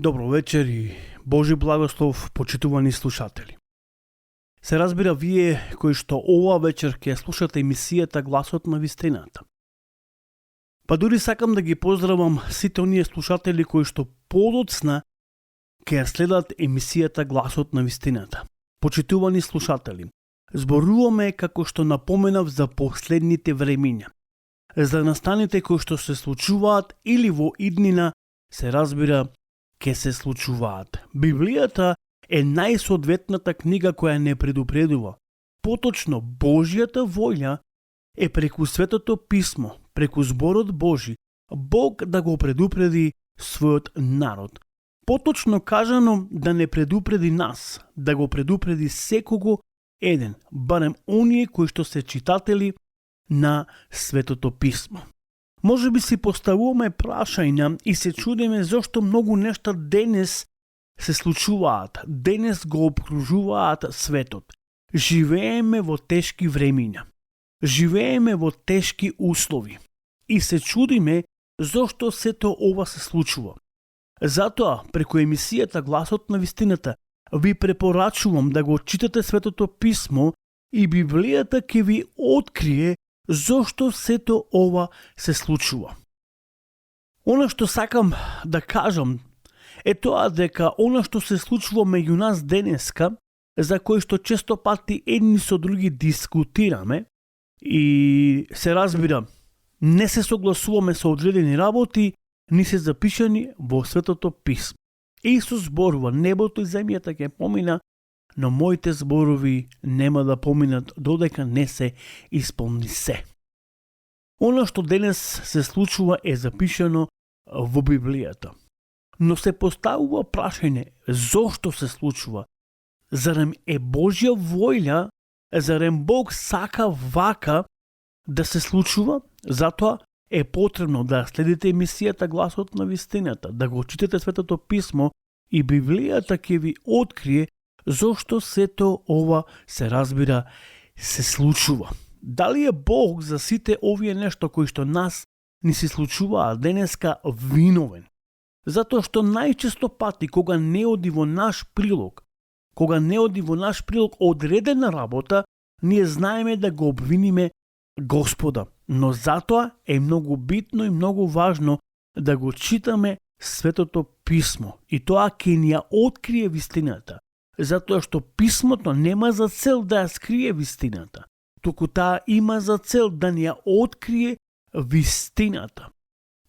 Добро вечер и Божи благослов, почитувани слушатели. Се разбира вие кои што ова вечер ќе слушате емисијата Гласот на вистината. Па дури сакам да ги поздравам сите оние слушатели кои што подоцна ќе ја следат емисијата Гласот на вистината. Почитувани слушатели, зборуваме како што напоменав за последните времиња. За настаните кои што се случуваат или во иднина, се разбира, ќе се случуваат. Библијата е најсоодветната книга која не предупредува. Поточно, Божјата воља е преку Светото Писмо, преку зборот Божи, Бог да го предупреди својот народ. Поточно кажано да не предупреди нас, да го предупреди секого еден, барем оние кои што се читатели на Светото Писмо. Може би си поставуваме прашања и се чудиме зошто многу нешта денес се случуваат, денес го обкружуваат светот. Живееме во тешки времиња. Живееме во тешки услови. И се чудиме зошто сето ова се случува. Затоа, преку емисијата Гласот на вистината, ви препорачувам да го читате Светото Писмо и Библијата ќе ви открие зошто сето ова се случува. Она што сакам да кажам е тоа дека она што се случува меѓу нас денеска, за кој што често пати едни со други дискутираме и се разбира, не се согласуваме со одредени работи, ни се запишани во Светото Писмо. Исус зборува, небото и земјата ќе помина, но моите зборови нема да поминат додека не се исполни се. Оно што денес се случува е запишано во Библијата. Но се поставува прашање зошто се случува? Зарем е Божја воља? Зарем Бог сака вака да се случува? Затоа е потребно да следите емисијата Гласот на вистината, да го читате Светото Писмо и Библијата ќе ви открие зошто сето ова се разбира се случува. Дали е Бог за сите овие нешто кои што нас ни се случуваат денеска виновен? Затоа што најчесто пати кога не оди во наш прилог, одредена работа, ние знаеме да го обвиниме Господа. Но затоа е многу битно и многу важно да го читаме Светото Писмо и тоа ќе ни ја открие вистината. Затоа што Писмото нема за цел да ја скрие вистината, туку таа има за цел да ни ја открие вистината.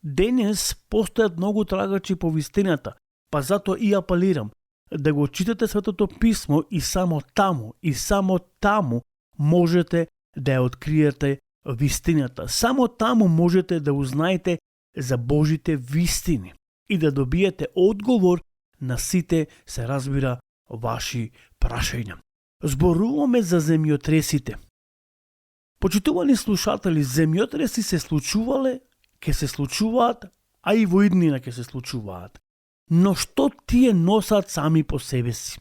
Денес постојат многу трагачи по вистината, па затоа и апелирам да го читате Светото Писмо и само таму можете да ја откриете вистината. Само таму можете да узнаете за Божите вистини и да добиете одговор на сите, се разбира, ваши прашања. Зборуваме за земјотресите. Почитувани слушатели, земјотреси се случувале, ќе се случуваат, а и во иднина ќе се случуваат. Но што тие носат сами по себе си?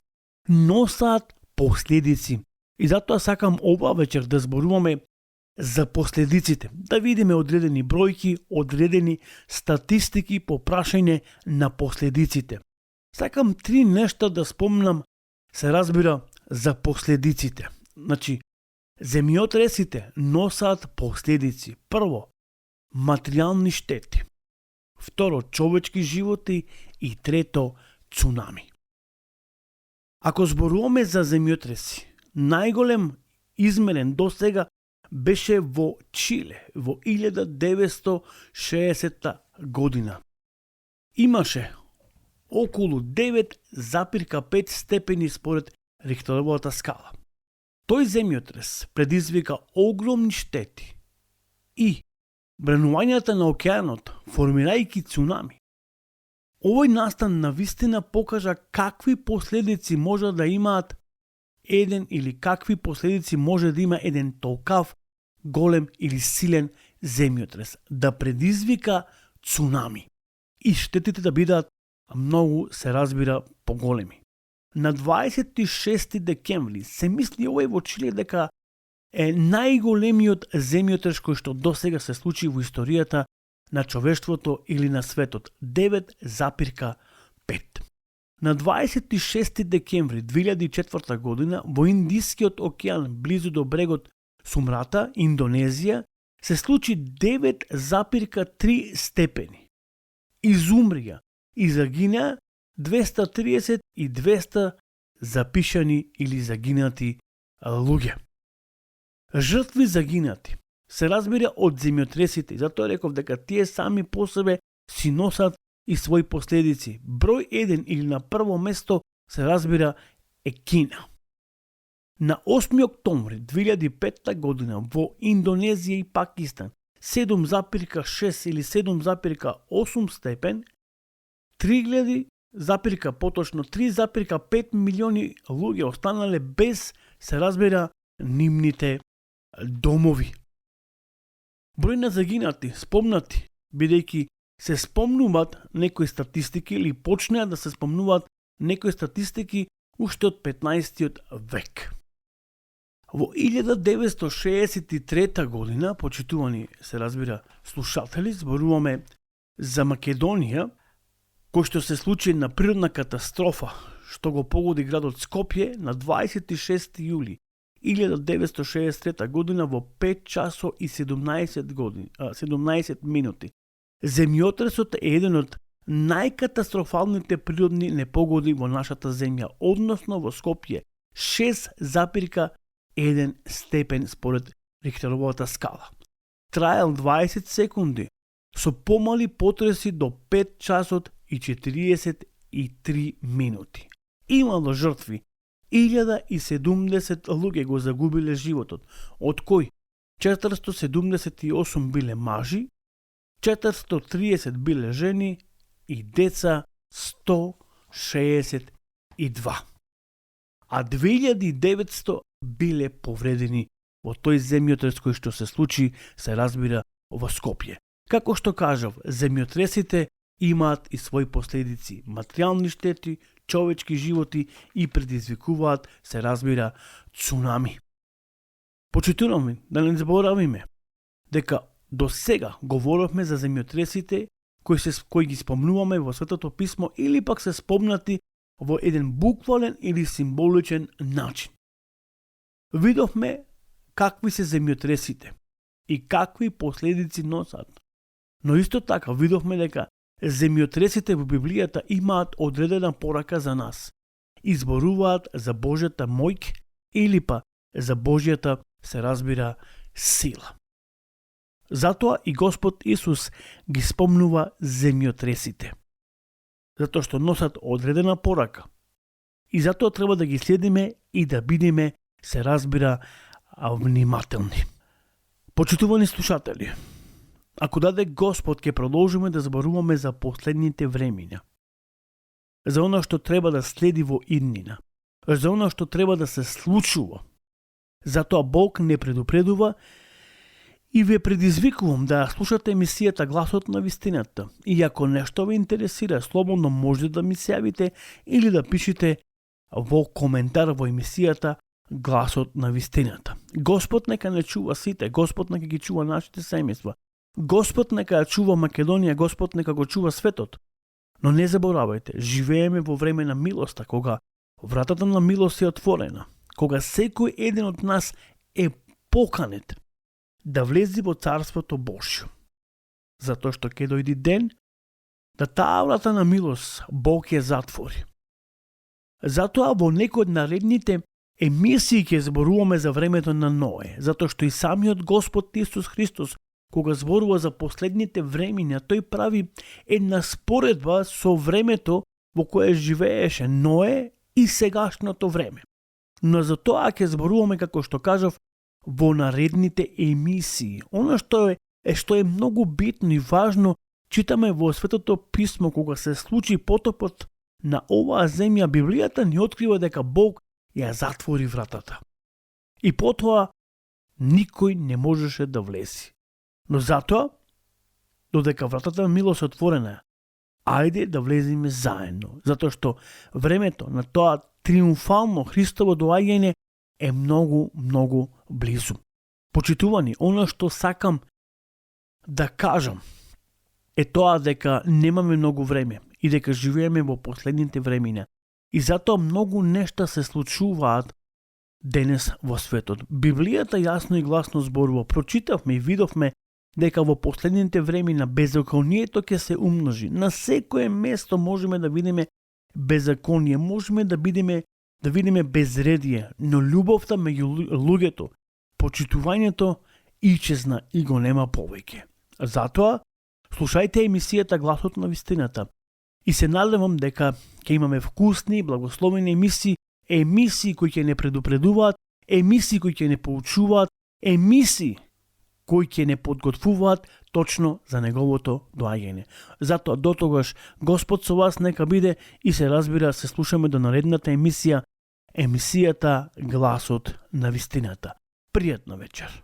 Носат последици. И затоа сакам ова вечер да зборуваме за последиците, да видиме одредени бројки, одредени статистики по прашање на последиците. Сакам 3 нешта да спомнам, се разбира, за последиците. Значи, земјотресите носат последици. Прво, материјални штети. Второ, човечки животи и трето, цунами. Ако зборуваме за земјотреси, најголем измерен до сега беше во Чиле во 1960 година. Имаше околу 9,5 степени според Рихтеровата скала. Тој земјотрес предизвика огромни штети и бренувањата на океанот, формирајќи цунами. Овој настан на вистина покажа какви последици може да имаат какви последици може да има еден толкав голем или силен земјотрес, да предизвика цунами и штетите да бидат многу, се разбира, поголеми. На 26 декември се мисли овој во Чиле дека е најголемиот земјотрес кој што досега се случи во историјата на човештвото или на светот. 9,5. На 26 декември 2004 година во Индискиот океан близу до брегот Сумрата, Индонезија, се случи 9,3 степени. Изумрија и загинаа 230 и 200 запишани или загинати луѓе. Жртви загинати се разбира од земјотресите, затоа реков дека тие сами по себе си носат и своји последици. Број 1 или на прво место се разбира е Кина. На 8 октомври 2005 година во Индонезија и Пакистан 7,6 или 7,8 степен, 3,5 милиони луѓе останале без, се разбира, нивните домови. Број на загинати, спомнати, бидејќи се спомнуваат некои статистики или почнеа да се спомнуваат некои статистики уште од 15 век. Во 1963 година, почитувани се разбира слушатели, зборуваме за Македонија, кој што се случи на природна катастрофа, што го погоди градот Скопје на 26 јули 1963 година во 5 часо и 17 минути. Земјотресот е еден од најкатастрофалните природни непогоди во нашата земја, односно во Скопје 6,1 степен според Рихтеровата скала. Траел 20 секунди, со помали потреси до 5 часот и 43 минути. Имало жртви, 1070 луѓе го загубиле животот, од кои 478 биле мажи, 430 биле жени и деца 162. А 2900 биле повредени во тој земјотрес кој што се случи, се разбира, во Скопје. Како што кажав, земјотресите имаат и своји последици, материјални штети, човечки животи и предизвикуваат, се разбира, цунами. Почитуваме да не заборавиме дека до сега говоревме за земјотресите кои ги спомнуваме во Светото писмо или пак се спомнати во еден буквален или символичен начин. Видовме какви се земјотресите и какви последици носат. Но исто така видовме дека земјотресите во Библијата имаат одредена порака за нас. Изборуваат за Божјата моќ или па за Божјата, се разбира, сила. Затоа и Господ Исус ги спомнува земјотресите. Затоа што носат одредена порака. И затоа треба да ги следиме и да бидеме, се разбира, внимателни. Почитувани слушатели, ако даде Господ, ќе продолжиме да зборуваме за последните времиња. За оно што треба да следи во иднина. За оно што треба да се случува. Затоа Бог не предупредува и ве предизвикувам да слушате емисијата Гласот на вистината. И ако нешто ве интересира, слободно можете да ми се јавите или да пишете во коментар во емисијата Гласот на вистината. Господ нека не чува сите, Господ нека ги чува нашите семејства. Господ нека ја чува Македонија, Господ нека го чува светот. Но не заборавајте, живееме во време на милоста, кога вратата на милост е отворена, кога секој еден од нас е поканет да влезе во Царството Божјо. Затоа што ќе дојде ден да таа врата на милост Бог ја затвори. Затоа во некој од наредните емисии ќе зборуваме за времето на Ное, затоа што и самиот Господ Исус Христос, кога зборува за последните времиња, тој прави една споредба со времето во кое живееше Ное и сегашното време. Но за тоа ќе зборуваме, како што кажав, во наредните емисии. Оно што е многу битно и важно, читаме во Светото писмо, кога се случи потопот на оваа земја, Библијата ни открива дека Бог ја затвори вратата. И потоа никој не можеше да влезе. Но затоа, додека вратата на милост е отворена, ајде да влеземе заедно, затоа што времето на тоа триумфално Христово доаѓање е многу, многу близу. Почитувани, оно што сакам да кажам е тоа дека немаме многу време и дека живееме во последните времиња. И затоа многу нешта се случуваат денес во светот. Библијата јасно и гласно зборува. Прочитавме и видовме дека во последните времиња беззаконието ќе се умножи. На секое место можеме да видиме беззаконие, можеме да видиме безредие, но љубовта меѓу луѓето, почитувањето исчезна и го нема повеќе. Затоа, слушајте емисијата Гласот на вистината и се надевам дека ќе имаме вкусни, благословени емисии кои ќе не предупредуваат, емисии кои ќе не поучуваат, емисии кои ќе не подготвуваат точно за неговото доаѓање. Затоа дотогаш Господ со вас нека биде и се разбира се слушаме до наредната емисијата Гласот на вистината. Пријатна вечер.